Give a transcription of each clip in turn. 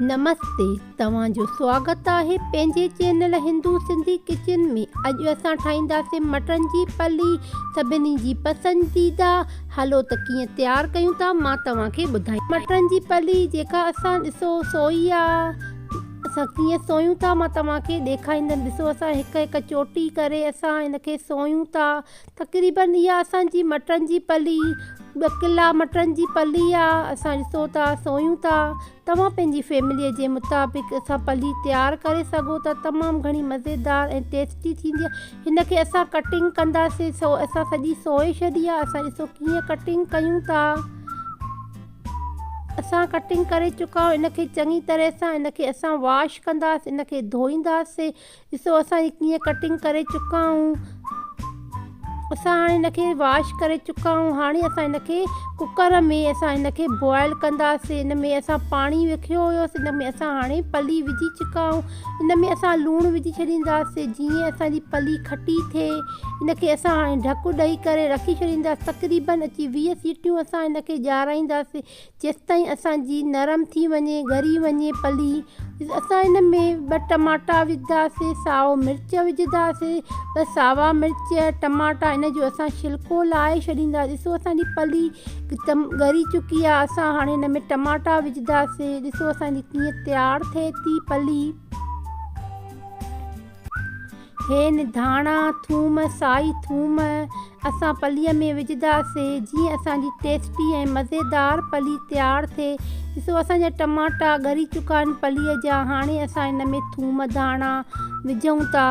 نمستي توهان جو سواگت آهي پنهنجي چينل هندو سنڌي ڪچن ۾ اڄ اسان ٺاهينداسين مٽن جي پلي سڀني جي پسنديده هلو ته ڪيئن تيار ڪيون ٿا مان توهان کي ٻڌايان مٽن جي پلي جيڪا اسان ڏسو سوئي آ اسان ڪيئن سويون ٿا مان توهان کي ڏيکاريندم ڏسو اسان هڪ هڪ چوٽي ڪري اسان هن کي سويون ٿا تقريبن اها اسان جي مٽن جي پلي ٻه ڪلا مٽن جي پلي آ اسان ڏسو ٿا سويون ٿا توهان پنهنجي فيملي جي مطابق اسان پلي تيار ڪري سگهو ٿا تمام گهڻي مزيدار ۽ ٽيسٽي ٿيندي آ هن کي اسان ڪٽنگ ڪنداسين سو اسان سڄي سوئي ڇڏي آ اسان ڏسو ڪيئن ڪٽنگ ڪيون ٿا اسان ڪٽنگ ڪري چڪا آهيون ان کي چڱي طرح سان ان کي اسان واش ڪنداسين ان کي ڌوئينداسين ڏسو اسان هي ڪيئن ڪٽنگ ڪري چڪا آهيون اسان هاڻي هن کي واش ڪري چڪا آهيون هاڻي اسان هن کي ڪڪر ۾ اسان هن کي بوائل ڪنداسين هن ۾ اسان پاڻي رکيو هيوسين هن ۾ اسان هاڻي پلي وجهي چڪا آهيون هن ۾ اسان لوڻ وجهي ڇڏينداسين جيئن اسان جي پلي کٽي ٿئي هن کي اسان هاڻي ڍڪ ڏئي ڪري رکي ڇڏينداسين تقريبن اچي 20 سيٽيون اسان هن کي ڄارائينداسين جيستائين اسان جي نرم ٿي وڃي ڳري وڃي پلي اسان ان ۾ ٻه ٽماٽا وجهداسي سائو مرچ وجهداسي ٻه ساوا مرچ ٽماٽا ان جو اسان ڇلڪو لاهي ڇڏيندا ڏسو اسان جي پلي ڳري چڪي آهي اسان هاڻي ان ۾ ٽماٽا وجهداسي ڏسو اسان جي ڪيئن تيار ٿئي ٿي پلي هين، ڌاڻا، ٿوم، سائي ٿوم اسان پليء ۾ وجهنداسي جيئن اسان جي ٽيسٽي ۽ مزيدار پلي تيار ٿئي. ڏسو اسان جا ٽماٽا ڳري چڪا آهن پليء جا هاڻي اسان ان ۾ ٿوم ڌاڻا وجهون ٿا.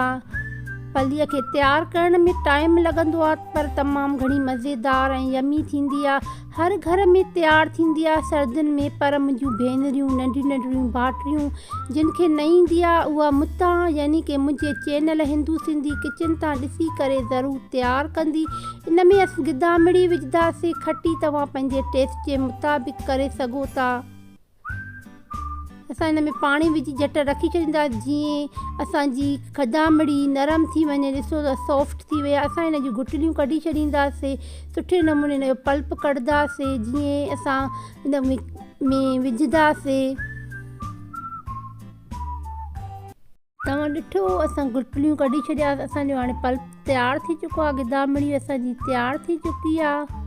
پليء کي تيار ڪرڻ ۾ ٽائيم لڳندو آهي پر تمام گهڻي مزيدار ۽ يمي ٿيندي آهي. هر گهر ۾ تيار ٿيندي آ سردين ۾ پر منهنجون ڀينريون ننڍيون ننڍڙيون ڀاٽريون جن کي نه ايندي آ اها متان يعني ڪي منهنجي چينل هندو سنڌي ڪچن تان ڏسي ڪري ضرور تيار ڪندي ان ۾ اسين گدامڙي وجهداسي کٽي توهان پنهنجي ٽيسٽ جي مطابق ڪري سگهو ٿا. اسان ان ۾ پاڻي وجهي جهٽ رکي ڇڏيندا جيئن اسان جي کدامڙي نرم ٿي وڃي ڏسو ته سافٽ ٿي وئي آهي اسان ان جون گٽليون ڪڍي ڇڏينداسي سٺي نموني ان جو پلپ ڪڍنداسي جيئن اسان ان ۾ وجهنداسي. توهان ڏٺو اسان گٽليون ڪڍي ڇڏيا اسان جو هاڻي پلپ تيار ٿي چڪو آهي گدامڙي اسان جي تيار ٿي چڪي آهي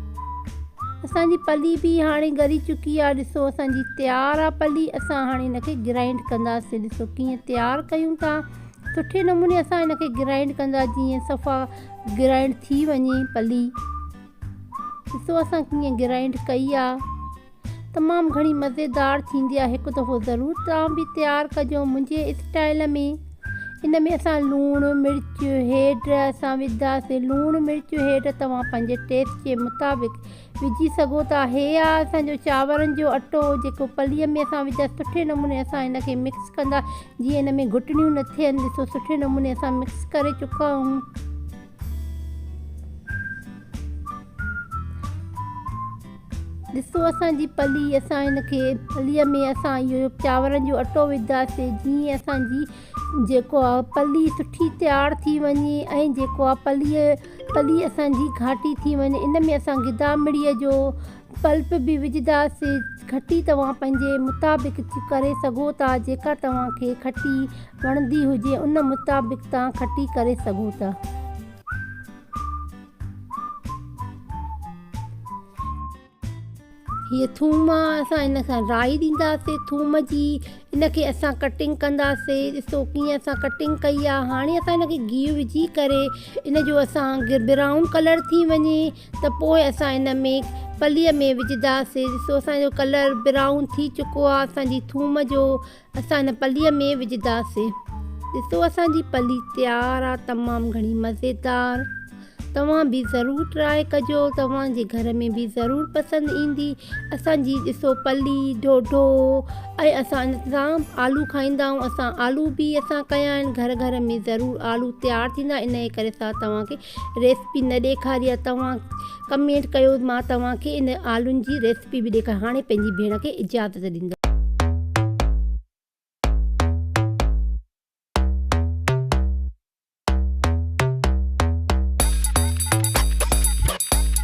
اسان جي پلي به هاڻي ڳري چڪي آهي ڏسو اسان جي تيار آهي پلي اسان هاڻي هن کي گرائنڊ ڪنداسين ڏسو ڪيئن تيار ڪيون ٿا سٺي نموني اسان هن کي گرائنڊ ڪندا جيئن صفا گرائنڊ ٿي وڃي پلي ڏسو اسان ڪيئن گرائنڊ ڪئي آهي تمام گهڻي مزيدار ٿيندي آهي هڪ دفعو ضرور توهان به تيار ڪجو منهنجي اسٽائل ۾ ان ۾ اسان لوڻ مرچ هيڊ اسان وڌاسين لوڻ مرچ هيڊ توهان پنهنجي ٽيسٽ جي مطابق وجهي سگهو ٿا هي آ اسان جو چانورن جو اٽو جيڪو پلي ۾ اسان وڌا سٺي نموني اسان ان کي مڪس ڪندا جيئن ان ۾ گهٽڻيون نه ٿين ڏسو سٺي نموني اسان مڪس ڪري چڪا آهيون ڏسو اسان جي پلي اسان هن کي پليء ۾ اسان اهو چانورن جو اٽو وڌاسين جيئن اسان جي جيڪو آ پلي سٺي تيار ٿي وڃي ۽ جيڪو آ پليء پلي اسان جي گهاٽي ٿي وڃي ان ۾ اسان گدامڙيء جو پلپ به وجهنداسين کٽي توهان پنهنجي مطابق ڪري سگهو ٿا جيڪا توهان کي کٽي وڻندي هجي ان مطابق توهان کٽي ڪري سگهو ٿا. هيء ٿوم آ اسان ان سان رائي ڏينداسي ٿوم جي ان کي اسان ڪٽنگ ڪنداسي ڏسو ڪيئن اسان ڪٽنگ ڪئي آ هاڻي اسان ان کي گيهه وجهي ڪري ان جو اسان برائون ڪلر ٿي وڃي ته پوء اسان ان ۾ پليء ۾ وجهنداسي ڏسو اسان جو ڪلر برائون ٿي چڪو آ اسان جي ٿوم جو اسان ان پليء ۾ وجهنداسين. ڏسو اسان جي پلي تيار آ تمام گهڻي مزيدار. توهان به ضرور ٽرائي ڪجو توهان جي گهر ۾ به ضرور پسند ايندي. اسان جي ڏسو پلي ڍوڍو ۽ اسان ان سان آلو کائيندا آهيون اسان آلو به اسان ڪيا آهن گهر گهر ۾ ضرور آلو تيار ٿيندا ان جي ڪري اسان توهان کي ريسپي نه ڏيکاري آهي توهان ڪمينٽ ڪيو مان توهان کي ان آلون جي ريسپي به ڏيکاريان هاڻي پنهنجي ڀيڻ کي اجازت ڏيندس.